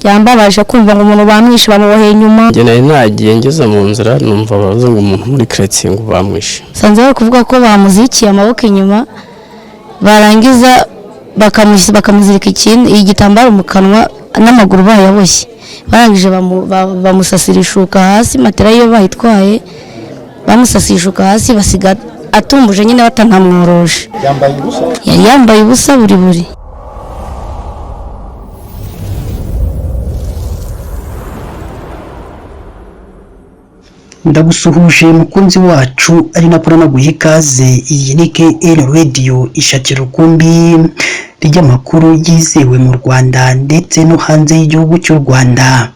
Byambabaje kumva ngo umuntu bamwishe bamuboheye inyuma. Njye nari nagiye, ngeze mu nzira numva bavuze ngo umuntu muri karitsiye ngo bamwishe. Nsanze bari kuvuga ko bamuzikiye amaboko inyuma, barangiza bakamuzirika ikindi igitambaro mu kanwa n'amaguru bayaboshye, barangije bamusasira ishuka hasi, matera yo bayitwaye, bamusasiye ishuka hasi, basiga atumbuje nyine batanamworoshe. Yambaye ubusa? Yari yambaye ubusa buri buri. Ndagusuhuje mukunzi wacu, ari nako nanaguha ikaze. Iyi ni KN Radio, ishakira rukumbi ry'amakuru yizewe mu Rwanda ndetse no hanze y'igihugu cy'u Rwanda.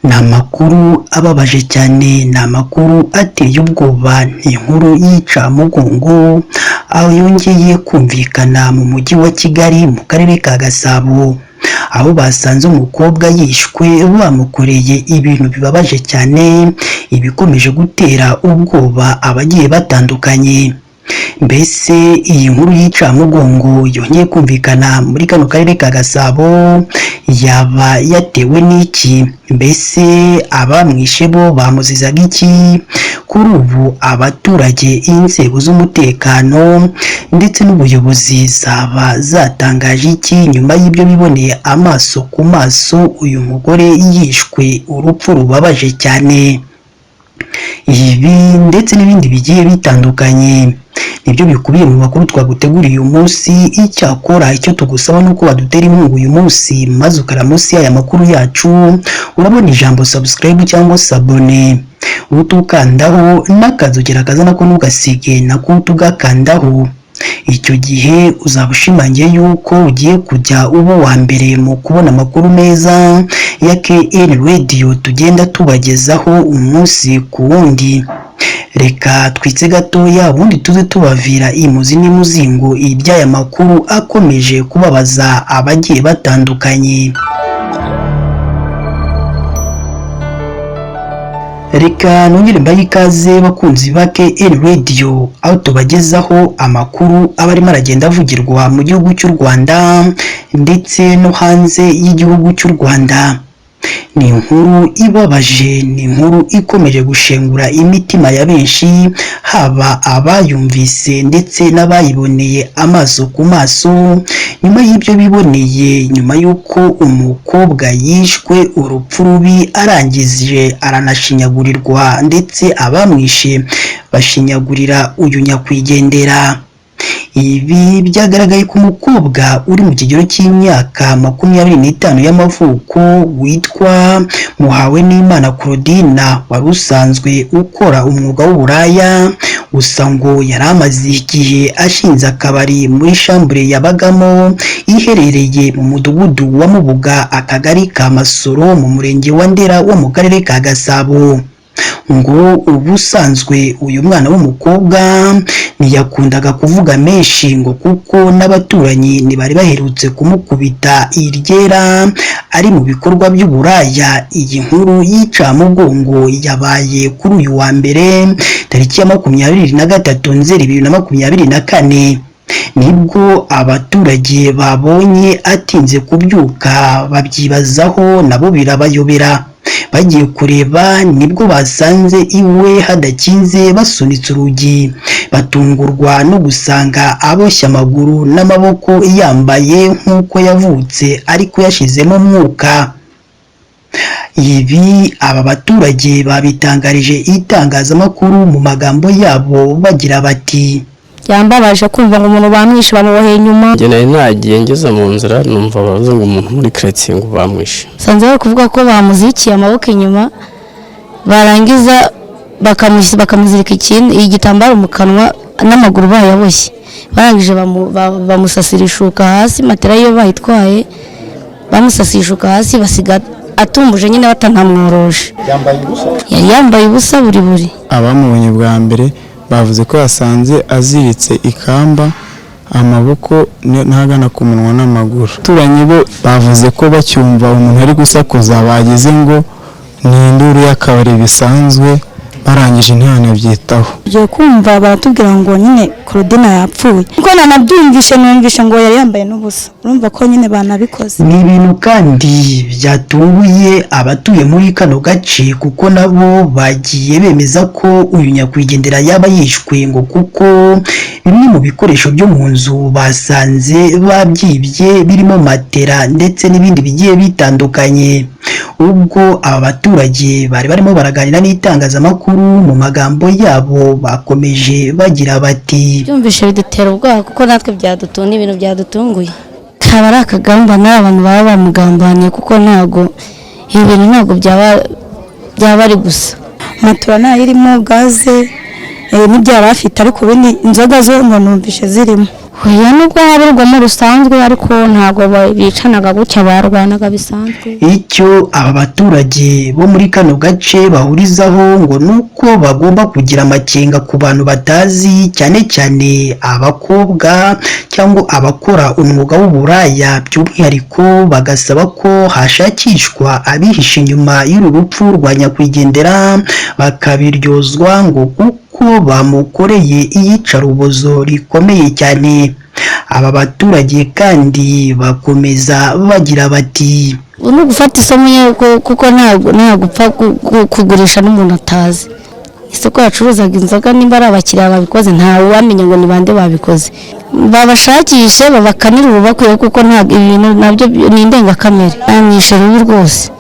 Ni amakuru ababaje cyane, ni amakuru ateye ubwoba, ni inkuru y'incamugongo aho yongeye kumvikana mu mujyi wa Kigali mu karere ka Gasabo, aho basanze umukobwa yishwe bamukoreye ibintu bibabaje cyane, ibikomeje gutera ubwoba abagiye batandukanye. Mbese iyi nkuru y'incamugongo yongeye kumvikana muri kano karere ka Gasabo yaba yatewe n'iki? Mbese abamwishe bo bamuzizaga iki? Kuri ubu abaturage, inzego z'umutekano ndetse n'ubuyobozi zaba zatangaje iki nyuma y'ibyo biboneye amaso ku maso uyu mugore yishwe urupfu rubabaje cyane? Ibi ndetse n'ibindi bigiye bitandukanye nibyo bikubiye mu makuru twaguteguriye uyu munsi. Icyakora icyo tugusaba ni uko badutera inkunga uyu munsi, maze ukara munsi y'aya makuru yacu urabona ijambo subscribe cyangwa s'abonner, utukandaho n'akazogera kaza nako ntugasige, nako tugakandaho. Icyo gihe uzaba ushimangiye yuko ugiye kujya uba uwa mbere mu kubona amakuru meza ya KN Radio tugenda tubagezaho umunsi ku wundi. Reka twitse gatoya, ubundi tuze tubavira imuzi n'imuzingo iby'aya makuru akomeje kubabaza abagiye batandukanye. Reka nongere mbahe ikaze bakunzi ba KN Radio, aho tubagezaho amakuru aba arimo aragenda avugirwa mu gihugu cy'u Rwanda ndetse no hanze y'igihugu cy'u Rwanda. Ni inkuru ibabaje, ni inkuru ikomeje gushengura imitima ya benshi, haba abayumvise ndetse n'abayiboneye amaso ku maso, nyuma y'ibyo biboneye, nyuma y'uko umukobwa yishwe urupfu rubi, arangije aranashinyagurirwa, ndetse abamwishe bashinyagurira uyu nyakwigendera. Ibi byagaragaye ku mukobwa uri mu kigero cy'imyaka 25 y'amavuko witwa Muhawenimana Claudine, wari usanzwe ukora umwuga w'uburaya, gusa ngo yari amaze igihe ashinze akabari muri shambure yabagamo iherereye mu mudugudu wa Mubuga, akagari ka Masoro, mu murenge wa Ndera wo mu karere ka Gasabo. Ngo ubusanzwe uyu mwana w'umukobwa ntiyakundaga kuvuga menshi, ngo kuko n'abaturanyi ntibari baherutse kumukubita iryera ari mu bikorwa by'uburaya. Iyi nkuru y'incamugongo yabaye kuri uyu wa mbere tariki ya 23 Nzeri 2024, nibwo abaturage babonye atinze kubyuka babyibazaho nabo birabayobera. Bagiye kureba nibwo basanze iwe hadakinze, basunitse urugi batungurwa no gusanga aboshye amaguru n'amaboko, yambaye nk'uko yavutse ariko yashizemo umwuka. Ibi aba baturage babitangarije itangazamakuru mu magambo yabo bagira bati: Byambabaje kumva ngo umuntu bamwishe bamuboheye inyuma. Njye nari nagiye, ngeze mu nzira numva bavuze ngo umuntu muri karitsiye ngo bamwishe. Nsanze bari kuvuga ko bamuzikiye amaboko inyuma, barangiza bakamuzirika ikindi igitambaro mu kanwa n'amaguru bayaboshye, barangije bamusasira ishuka hasi, matera yo bayitwaye, bamusasiye ishuka hasi, basiga atumbuje nyine batanamworoshe. Yambaye ubusa? Yari yambaye ubusa buri buri. Abamubonye bwa mbere bavuze ko yasanze aziritse ikamba amaboko n'ahagana ku munwa n'amaguru. Abaturanyi bo bavuze ko bacyumva umuntu ari gusakuza bagize ngo ni induru y'akabari bisanzwe, Barangije ntiyanabyitaho. Tugiye kumva baratubwira ngo nyine Claudine yapfuye, kuko nanabyumvishe, numvishe ngo yari yambaye n'ubusa. Urumva ko nyine banabikoze. Ni ibintu kandi byatunguye abatuye muri kano gace, kuko nabo bagiye bemeza ko uyu nyakwigendera yaba yishwe, ngo kuko bimwe mu bikoresho byo mu nzu basanze babyibye, birimo matera ndetse n'ibindi bigiye bitandukanye. Ubwo aba baturage bari barimo baraganira n'itangazamakuru, mu magambo yabo bakomeje bagira bati: Byumvishe bidutera ubwoba, kuko natwe byadutunga, ibintu byadutunguye. Kaba ari akagambane, abantu baba bamugambaniye, kuko ntabwo ibi bintu ntabwo byaba ari gusa. Matora ntayo irimo, gaze n'ibyo yari afite, ariko ubundi inzoga zo ngo numvishe zirimo. Oya, nubwo haba urugomo rusanzwe, ariko ntabwo bicanaga gutya, barwanaga bisanzwe. Icyo aba baturage bo muri kano gace bahurizaho ngo ni uko bagomba kugira amakenga ku bantu batazi, cyane cyane abakobwa cyangwa abakora umwuga w'uburaya. By'umwihariko bagasaba ko hashakishwa abihishe inyuma y'uru rupfu rwa nyakwigendera, bakabiryozwa, ngo kuko bamukoreye iyicarubozo rikomeye cyane. Aba baturage kandi bakomeza bagira bati: Ubu ni ugufata isomo nyine, kuko ntabwo upfa kugurisha n'umuntu atazi. Isoko yacuruzaga inzoga, nimba ari abakiriya babikoze, ntawe wamenya ngo ni bande babikoze. Babashakishe, babakanire urubakwiye, kuko ntabwo ibi bintu nabyo ni indengakamere, bamwishe rubi rwose.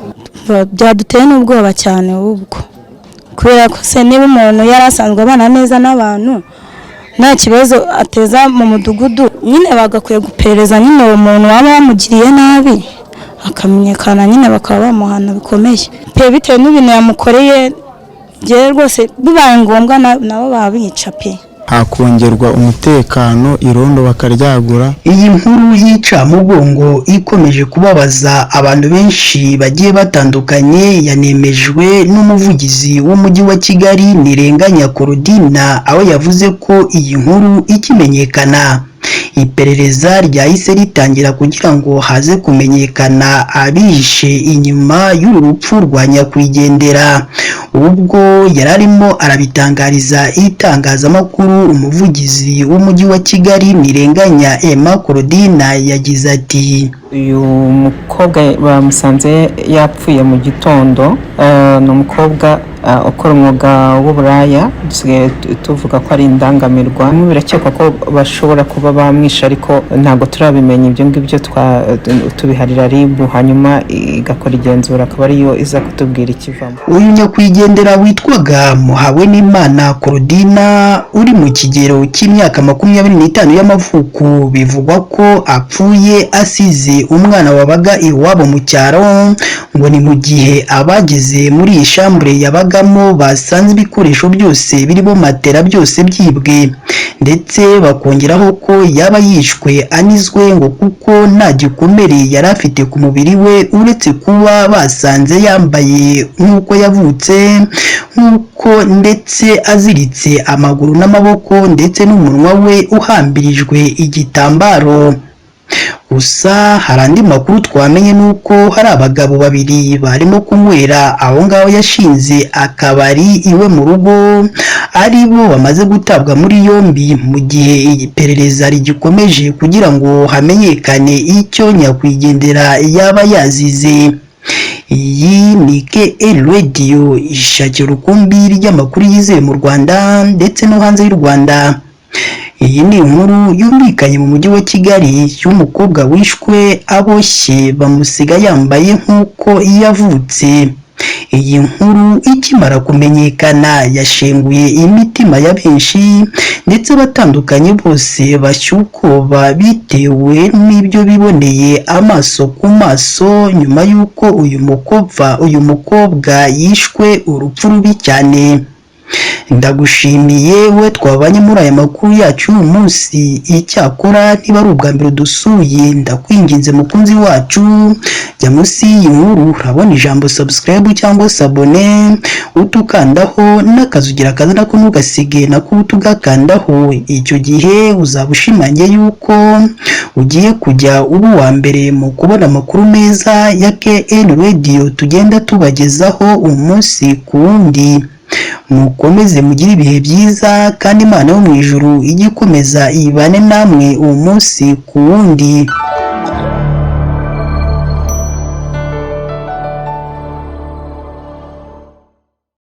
Byaduteye n'ubwoba cyane ubwo, kubera ko se niba umuntu yari asanzwe abana neza n'abantu, nta kibazo ateza mu mudugudu, nyine bagakwiye guperereza nyine uwo muntu waba yamugiriye nabi akamenyekana, nyine bakaba bamuhana bikomeye pe, bitewe n'ibintu yamukoreye. Njyewe rwose bibaye ngombwa nabo babica pe. Hakongerwa umutekano, irondo bakaryagura. Iyi nkuru y'incamugongo ikomeje kubabaza abantu benshi bagiye batandukanye yanemejwe n'umuvugizi w'umujyi wa Kigali, Ntirenganya Claudine, aho yavuze ko iyi nkuru ikimenyekana iperereza ryahise ritangira kugira ngo haze kumenyekana abihishe inyuma y'uru rupfu rwa nyakwigendera. Ubwo yari arimo arabitangariza itangazamakuru, umuvugizi w'umujyi wa Kigali, Ntirenganya Emma Claudine, yagize ati: Uyu mukobwa bamusanze yapfuye mu gitondo. Ni umukobwa ukora umwuga w'uburaya, dusigaye tuvuga ko ari indangamirwa. Bimwe birakekwa ko bashobora kuba bamwishe, ariko ntabwo turabimenya. Ibyo ngibyo tubiharira RIB, hanyuma igakora igenzura, akaba ariyo iza kutubwira ikivamo. Uyu nyakwigendera witwaga Muhawenimana Claudine, uri mu kigero cy'imyaka 25 y'amavuko, bivugwa ko apfuye asize umwana wabaga iwabo mu cyaro. Ngo ni mu gihe abageze muri iyi shambure yabagamo basanze ibikoresho byose birimo matera byose byibwe, ndetse bakongeraho ko yaba yishwe anizwe, ngo kuko nta gikomere yari afite ku mubiri we, uretse kuba basanze yambaye nk'uko yavutse, nk'uko ndetse aziritse amaguru n'amaboko, ndetse n'umunwa we uhambirijwe igitambaro. Gusa hari andi makuru twamenye, nuko hari abagabo babiri barimo kunywera aho ngaho yashinze akabari iwe mu rugo, ari bo bamaze gutabwa muri yombi, mu gihe iperereza rigikomeje kugira ngo hamenyekane icyo nyakwigendera yaba yazize. Iyi ni KL Radio, ishakira urukumbi ry'amakuru yizewe mu Rwanda ndetse no hanze y'u Rwanda. Iyi ni inkuru yumvikanye mu mujyi wa Kigali y'umukobwa wishwe aboshye, bamusiga yambaye nk'uko yavutse. Iyi nkuru ikimara kumenyekana yashenguye imitima ya benshi, ndetse abatandukanye bose bashya ubwoba bitewe n'ibyo biboneye amaso ku maso nyuma y'uko uyu mukobwa yishwe urupfu rubi cyane. Ndagushimiye we twabanye muri aya makuru yacu y'uyu munsi. Icyakora niba ari ubwa mbere dusuye, ndakwinginze mukunzi wacu, jya munsi y'iyi nkuru urabona ijambo subscribe cyangwa s'abonner, utukandaho n'akazugira kaza nako ntugasige nako utugakandaho. Icyo gihe uzaba ushimangiye yuko ugiye kujya uba uwa mbere mu kubona amakuru meza ya KN Radio tugenda tubagezaho umunsi ku wundi. Mukomeze mugire ibihe byiza, kandi Imana yo mu ijuru ijye ikomeza ibane namwe uwo munsi ku wundi.